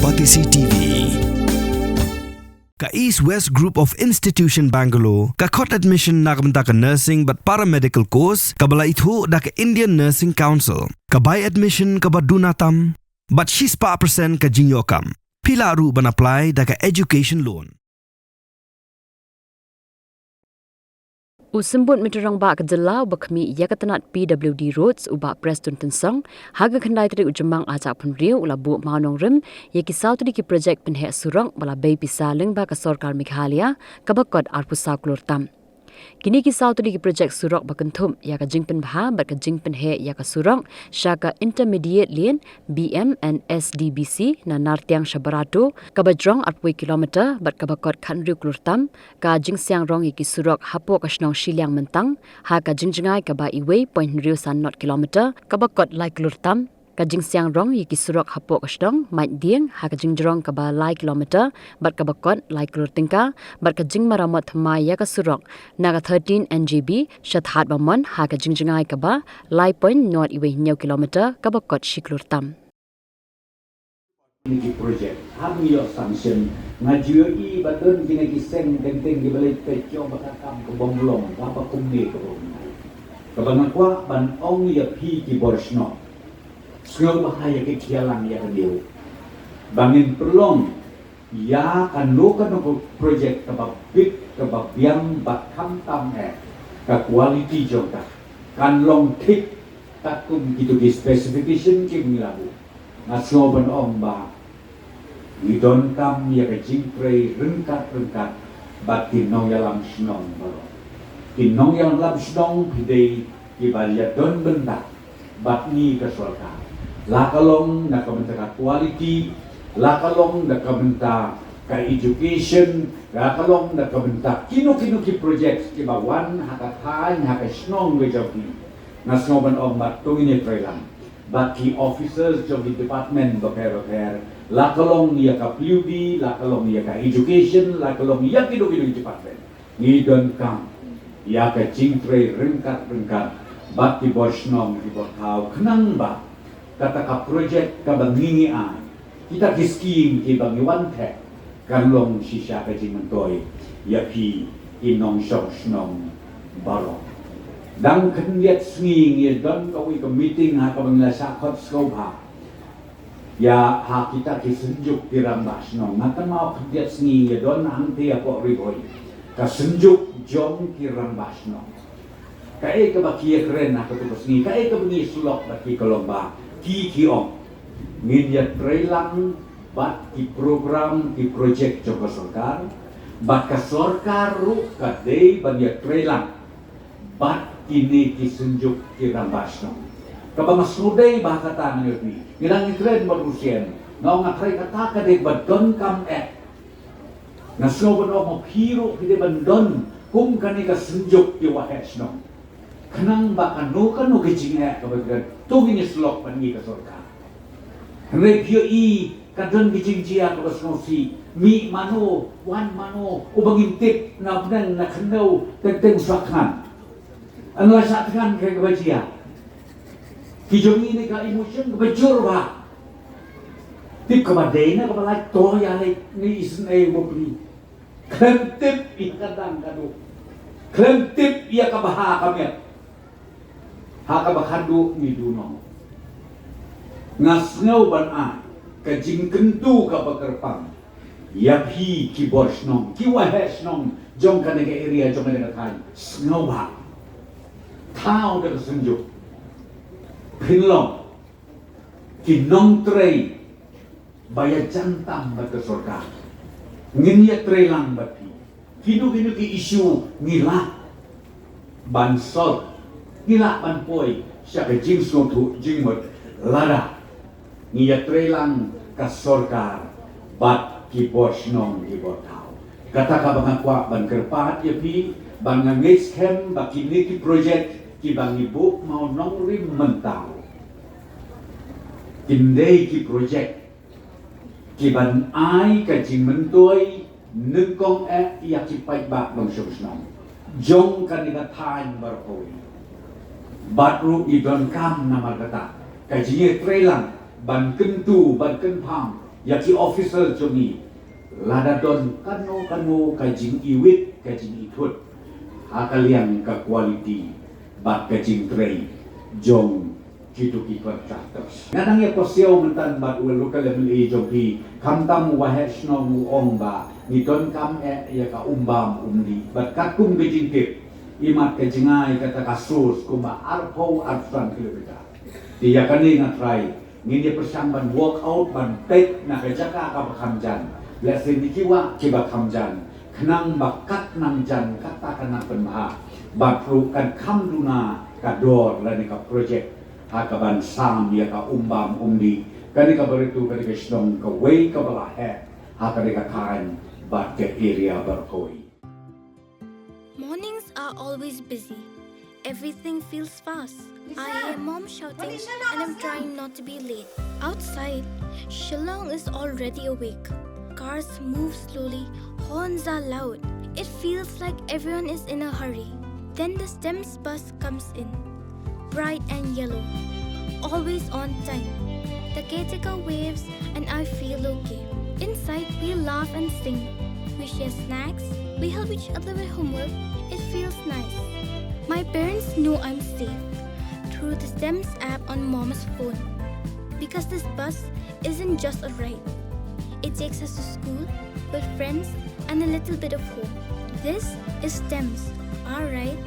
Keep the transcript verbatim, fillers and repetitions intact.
O T C T V. Ka East West Group of Institution Bangalore ka khot admission na ka bynta ka nursing bad paramedical course kaba la ithuh da ka Indian Nursing Council. Ka bai admission kaba duna tam bad shispah percent ka jingïoh kam. Phi lah ruh ban apply da ka education loan. U Symbud Myntri Rangbah ka Jylla uba khmih ïa ka tnat P W D Roads, u Bah Prestone Tynsong, ha ka khyndai tarik u Jymmang ar hajar arphew hynriew u la buh mawnongrim ïa ki saw tylli ki projek pynheh surok ba la bei pisa lyngba ka Sorkar Meghalaya kaba kot arphew saw klur tam. Kine ki saw tylli ki projek surok ba kynthup ïa ka jingpynbha bad ka jingpynheh ïa ka surok sha ka Intermediate Lane B M and S D B C na Nartiang sha Barato, kaba jrong arphew kilometer bad kaba kot khathynriew klur tam, ka jingsiang rong ïa ki surok hapoh ka shnong Shiliang Myntang ha ka jingjngai kaba iwei point hynriew san not kilometer, kaba kot lai klur tam, ka jingsiang rong ïa ki surok hapoh ka shnong Maitdieng ha ka jingjrong kaba lai kilometer bad kaba kot lai klur tyngka, bad ka jingmaramot thymmai ïa ka surok na ka thirteen N J B sha Thadbamon ha ka jingjngai kaba lai point not iwei hynñiew kilometer, kaba kot shi klur tam. Kine ki projek hap ngi ïoh sanction. Nga ju ïohi ba don kine ki seng teng teng kiba leit peit jong ba ka kam ka bym long, kaba kumne ka bym long. Kaba nga kwah ban ong ïa phi ki bor shnong, sngewbha ïa ki khia lang ïa ka dei ba ngin pynlong ïa kano kano ka projek kaba bit kaba biang bad khamtam eh ka quality jong ka kan long thik katkum kito ki specification ki ngi la buh. Nga sngew ban ong ba ngi donkam ïa ka jingtrei ryngkat ryngkat bad ki nongïalam shnong baroh. Ki nongïalam shnong phi dei kiba ïadon bynta bad ngi ka sorkar, la ka long na ka bynta ka quality, la ka long na ka bynta ka education, la ka long na ka bynta kino kino ki project kiba wan ha ka thaiñ ha ka shnong ka jong ngi. Nga sngew ban ong ba to ngin ïatreilang bad ki officers jong ki department bapher bapher, la ka long ïa ka P W D, la ka long ïa ka education, la ka long ïa kino kino ki department. Ngi donkam ïa ka jingtrei ryngkat ryngkat bad ki bor shnong ki bor thaw khnang ba kata ka projek kaba ngi ngi ai, kita ki skim kiba ngi wan theh, kan long shisha ka jingmyntoi ïa phi ki nongshong shnong baroh. Dang khyndiat sngi ngi don kawei ka meeting ha kaba ngi la shah khot sngewbha ïa ha kita ki synjuk ki rangbah shnong. Nga tang ma khyndiat sngi ïa don hangtei hapoh Ri Bhoi ka synjuk jong ki rangbah shnong. Kaei kaba ki ïakren ha kato ka sngi, kaei kaba ngi sylloh bad ki ka long ba ki ki ong ngin ïatreilang bad ki program ki projek jong ka sorkar, bad ka sorkar ruh ka dei ban ïatreilang bad kine ki synjuk ki rangbah shnong. Kaba nga sngewdei ba kata ngi ïohi ngi dang ïakren bad u sien, nga ong nga tharai kata ka dei ba donkam eh. Nga sngew ban ong ma phi ruh phi dei ban don kum kane ka synjuk ki waheh shnong. Khnang ba kano kano ka jingeh kaba ki don to ngin ïa sylloh bad ngi ka sorkar. Hynrei phi ïohi ka don ka jingjia kaba sngewsih, mih mano wan mano uba ngim tip na bneng na khyndew teng teng u shah thngan. An la shah thngan ka kaba jia. Ki jong ngi ne ka emotion kaba jur ba tip kaba dei na kaba lait to ïa leit ne isynei uba pli. Khlem tip ïa ka dang ka duk, khlem tip ïa ka bha ka miat. Ha kaba khatduh ngi duh noh. Nga sngew ban ai ka jingkyntu kaba kyrpang ïa phi ki bor shnong ki waheh shnong jong kane ka area jong kane ka thaiñ, sngewbha thaw da ka synjuk pynlong ki nongtrei ba ïa jan tam bad ka sorkar. Ngin ïa trei lang bad phi. Kino kino ki issue ngi lah ban solve, ngi lah ban poi sha ka jingsngewthuh jingmut lada ngi ïa trei lang ka sorkar bad ki bor shnong ki bor thaw. Kata kaba nga kwah ban kyrpad ïa phi, ban nga ngeit skhem ba kine ki project kiba ngi buh mawnongrim mynta kin dei ki project kiban ai ka jingmyntoi nyngkong eh ïa ki paidbah nongshong shnong jong kane ka thaiñ baroh kawei. Bad ruh ngi donkam namar kata ka jingïatreilang ban kyntu ban kynpham Ïa ki officer jong ngi, lada don kano kano ka jingïwit, ka jingïthut ha ka liang ka quality bad ka jingtrei jong kito ki contractors. Nga dang ïa pasiaw myntan bad u local M L A jong phi, khamtam u waheh shnong u ong ba ngi donkam eh ïa ka umbam umdih, bad katkum ka jingtip, imat ka jingai kata ka source kumba arphew arphew kilometer. Te ïa kane nga trai, ngin ïa pyrshang ban work out, ban peit na ka jaka kaba kham jan, lehse na ki wah kiba kham jan, khnang ba kat nang jan kata kan nang pynbha, bad ruh kan kham duna ka dor lane ka project ha kaban sam ïa ka umbam umdih. Kane ka Baritu, kane ka shnong kawei kaba la heh ha kane ka thaiñ bad ka area baroh kawei. Mornings are always busy. Everything feels fast. I hear mom shouting and I'm trying not to be late. Outside, Shillong is already awake. Cars move slowly, horns are loud. It feels like everyone is in a hurry. Then the STEMS bus comes in. Bright and yellow. Always on time. The caretaker waves and I feel okay. Inside, we laugh and sing. We share snacks. We help each other with homework. It feels nice. My parents know I'm safe through the STEMS app on mom's phone. Because this bus isn't just a ride. It takes us to school, with friends, and a little bit of home. This is STEMS, our ride